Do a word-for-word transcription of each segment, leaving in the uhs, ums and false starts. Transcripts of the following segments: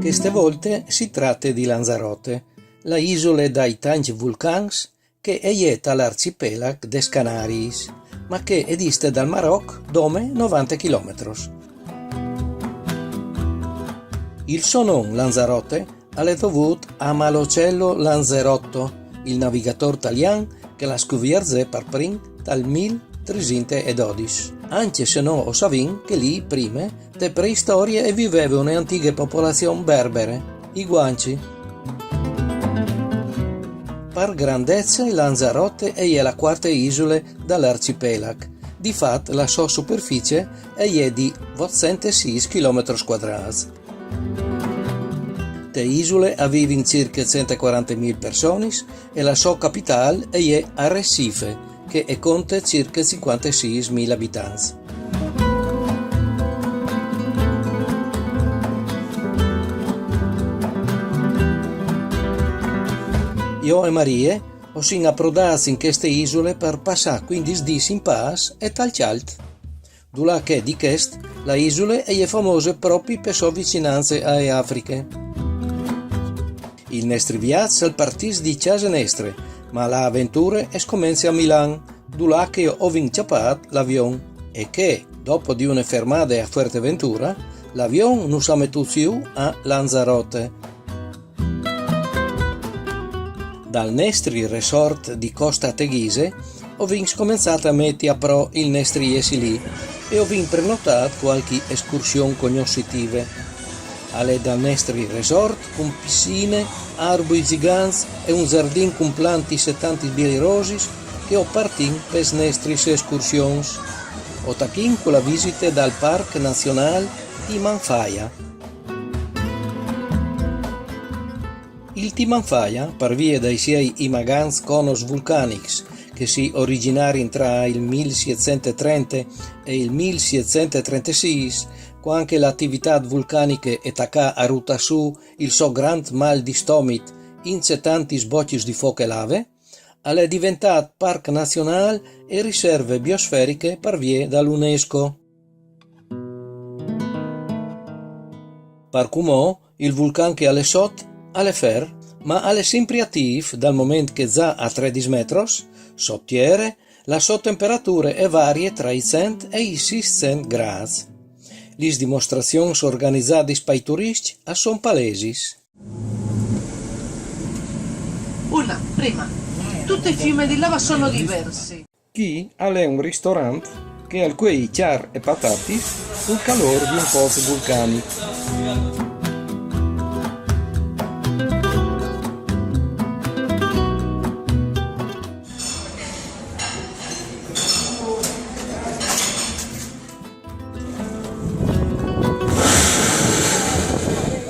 Cheste volte si trate di Lanzarote, la isule dai tancj vulcans che e je tal arcipelag des Canariis, ma che e diste dal Maroc dome novante chilometros. Il so non Lanzarote al è dovût a Malocello Lanzerotto, il navigadôr talian che la scuvierzè par prin tal mil tresinte e dodis. Ancje se no o savìn che li prime, te preistorie, e viveve une antighe popolazion berbere, i Guanci. Par grandece, Lanzarote e je la cuarte isule dal arcipelag. Di fat, la sô superficie e je di votcent e sîs chilometros cuadrâts. Te isule a vivin cirche cent e cuarante mil personis e la sô capitâl e je Arrecife, che e conte cirche cincuante e sîs mil abitants. Jo e Marie o sin aprodâts in cheste isule par passâ cuindis dîs in pâs e tal cjalt. Dulà che di chest, la isule e je famose propi pe sô vicinance ae Afriche. Il nestri viaç al partìs di cjase nestre, ma la aventure e scomence a Milan, dulà che o vin cjapât l'avion, e che, dopo di une fermade a Fuerteventura, l'avion nus à metûts jù a Lanzarote. Dal nestri resort di Costa Teguise o vin scomençât a meti a pro il nestri jessi li e o vin prenotât cualchi escursion cognossitive. Al è dal nestri resort cun piscine, arbui gjigants e un zardin cun plantis e tantis bieli rosis che o partìn pes nestris escursions. O tachìn cu la visite dal Parc Nazionâl Timanfaya. Il Timanfaya, par vie dai siei imagants conos vulcanics, che si originarin tra il mil sietcent e trente e il mil sietcent e trentesîs, cuant che la ativitât vulcaniche e tacà a rutâ sù il so grant mâl di stomit, ince tantis bocjis di fûc e lave, al è deventât parc nazionâl e riserve biosferiche par vie da l'UNESCO. Par cumò, il vulcan che al è sot al è fer, ma al è simpri atîf dal moment che za a tredis metros, sot tiere, la sô temperature e varie tra i cent e i sîscent grâts. Lis dimostrazions organizadis pai turiscj a son palesis. Una, prima, tutte fiume di lava sono diversi. Chi al è un ristorant che al cuei cjar e patatis sul calôr di un poç vulcanic.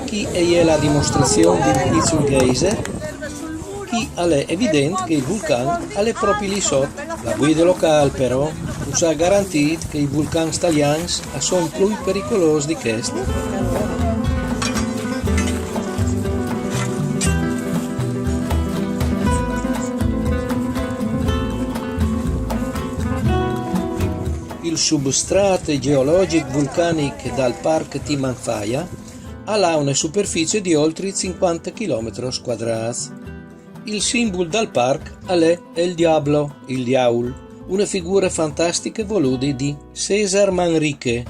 Chi e je la dimostrazion di un piçul geyser? Chi al è evident che il vulcan al è propi li sot. La guide locâl, però, us à garantît che i vulcans talians a son plui pericolôs di chest. Il substrât gjeologjic vulcanic dal parc Timanfaya al à une superficie di oltri cincuante chilometros cuadrâts. Il simbul dal parc al è El Diablo, il diaul, une figure fantastiche volude di César Manrique.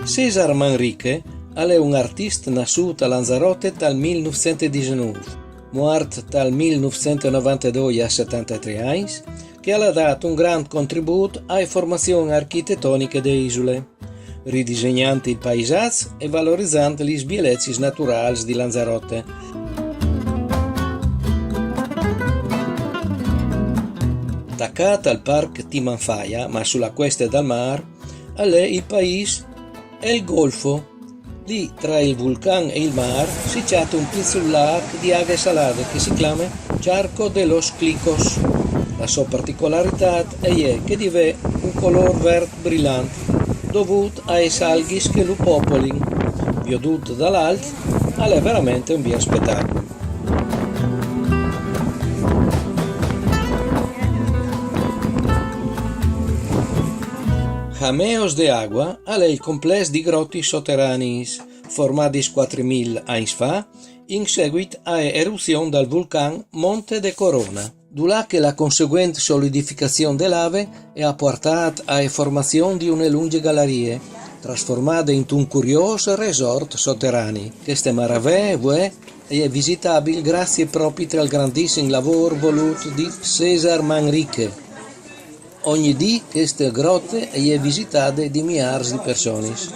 César Manrique al è un artist nassût a Lanzarote tal mil nûfcent e disenûf, muart tal mil nûfcent e novantedoi a setantetrê agns, che al à dât un grant contribût ae formazion architetoniche de isule, ridisegnant il paisaç e valorizant lis bielecis naturâls di Lanzarote. Tacât al parc Timanfaya, ma su la cueste dal mâr, al è il paîs El Golfo. Li, tra il vulcan e il mâr, si cjate un piçul lâc di aghe salade che si clame Charco de los Clicos. La sô particolaritât e je chê di vê un colôr vert brilant, dovût aes alghis che lu popolin. Viodût dal alt, al è veramente un biel spetacul. Jameos de Agua al è il complès di grotis soteraniis, formadis cuatri mil agns fa, in seguit ae eruzion dal vulcan Monte de Corona. Dulà che la conseguent solidificazion de lave e à puartât ae formazion di une lungje galarie, trasformade intun curiôs resort soterani. Cheste maravee vuê e je visitabil grazie propit al grandissim lavôr volût di César Manrique. Ogni dì cheste grote e je visitade di miârs di personis.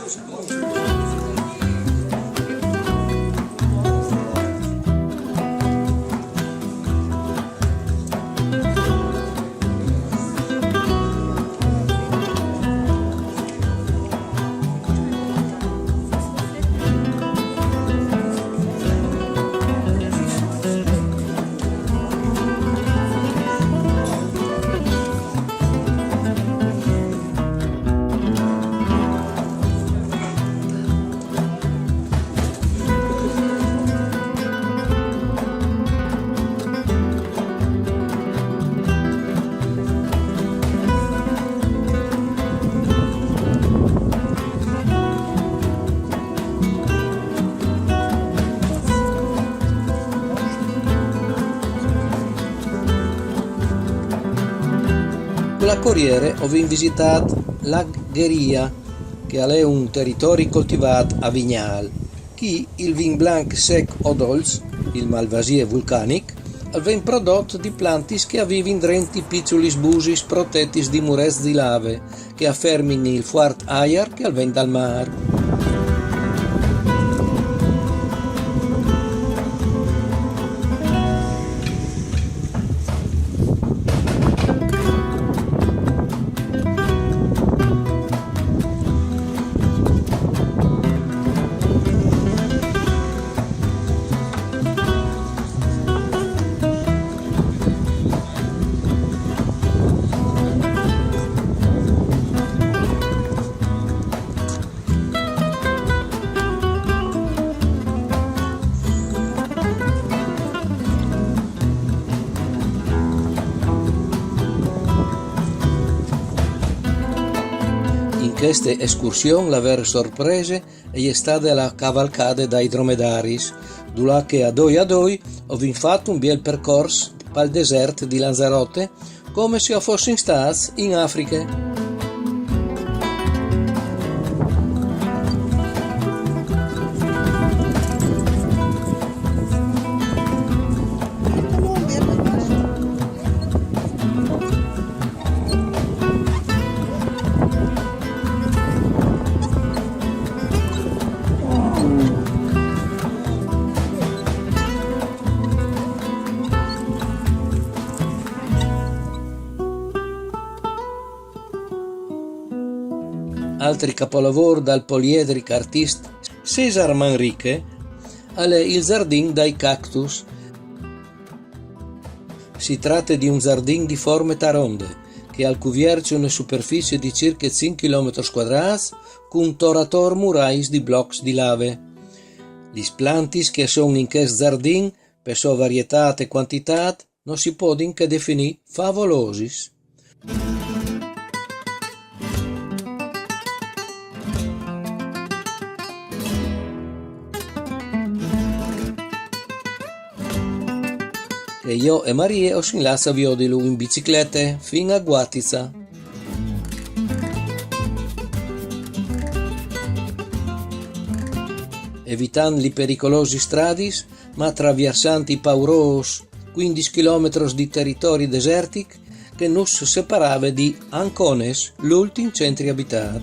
Cu la coriere o vin visitât la Gheria, che al è un teritori coltivât a vignâl. Chi il vin blanc sec o dolç, il malvasie vulcanic, al ven prodot di plantis che a vivin drenti piçulis busis protetis di murets di lave, che a fermin il fuart aiar che al ven dal mâr. In cheste escursion la vere sorprese e je stade la cavalcade dai dromedaris, dulà che a doi a doi o vin fat un biel percors pal desert di Lanzarote, come se o fossin stâts in Afriche. Altri capolavôr dal poliedric artist César Manrique al è il Zardin dai cactus. Si trate di un zardin di forme taronde, che al cuvierç une superficie di cirche cinc chilometris cuadrâts, cun tor ator murais di blocs di lave. Lis plantis che a son in chest zardin, pe sô varietât e cuantitât, no si podin che definî favolosis. E jo e Marie o sin lâts a viodilu in biciclete fin a Guatiza. Evitant li pericolosis stradis, ma traviersant i paurôs cuindis chilometris di teritori desertic che nus separave di Ancones, l'ultin centri abitât.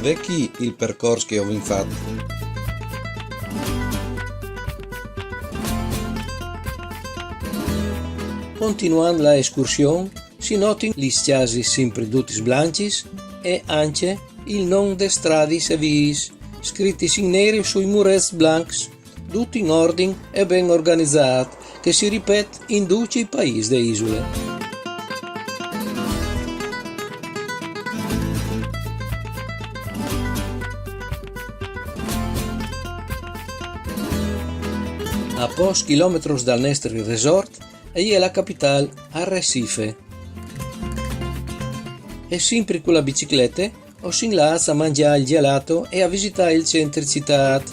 Vecchi il percors che o vin fat. Continuant la escursion, si notin lis cjasis simpri dutis blancjis e ancje il non des stradis e viis, scritis in neri sui murets blancs, dut in ordin e ben organizât, che si ripet in ducj i paîs de isule. A pôcs chilometros dal nestri resort e je la capitâl Arrecife. E simpri cu la biciclete o sin lâts a mangjâ il gelato e a visitâ il centri citât.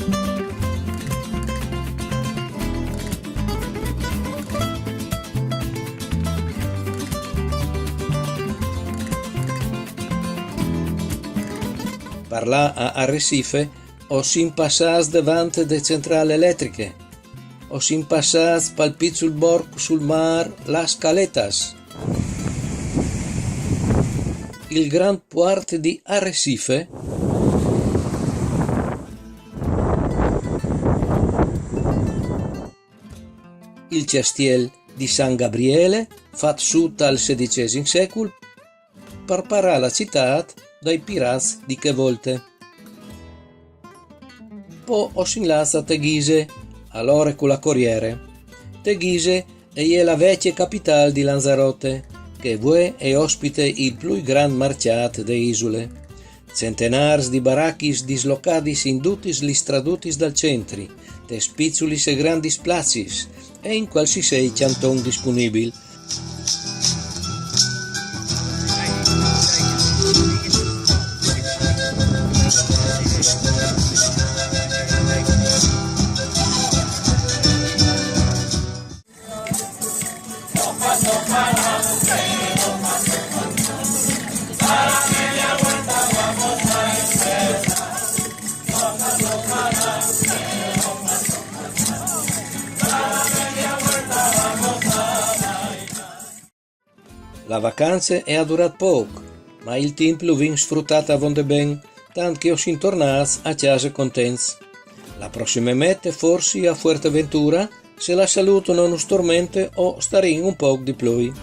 Par lâ a Arrecife o sin passâts devant de centrâl eletriche, o sin passâts pal piçul borc sul mâr Las Caletas. Il grant puart di Arrecife, il cjastiel di San Gabriele, fat sù tal sedicjesim secul, par parâ la citât dai pirâts di chê volte. Po o sin lâts a Teghise, alore cu la coriere. Teghise e je la vecje capitâl di Lanzarote, che vuê e ospite il plui grant marcjât de isule. Centenârs di barachis dislocadis in dutis lis stradutis dal centri, tes piçulis e grandis placis, e in cualsisei cjanton disponibil. La vacance e à durât pôc, ma il timp lu vin sfrutât avonde ben, tant che o sin tornâts a cjase contents. La prossime mete forsi a Fuerteventura, se la salût no nus tormente o starìn un pôc di plui.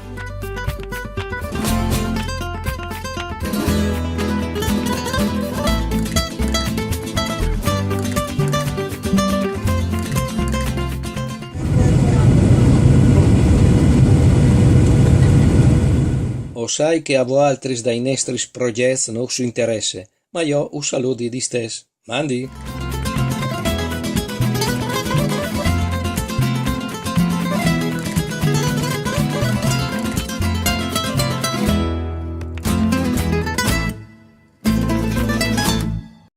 O sai che a voaltris dai nestris progjets no us interesse, ma jo us saludi distès. Mandi!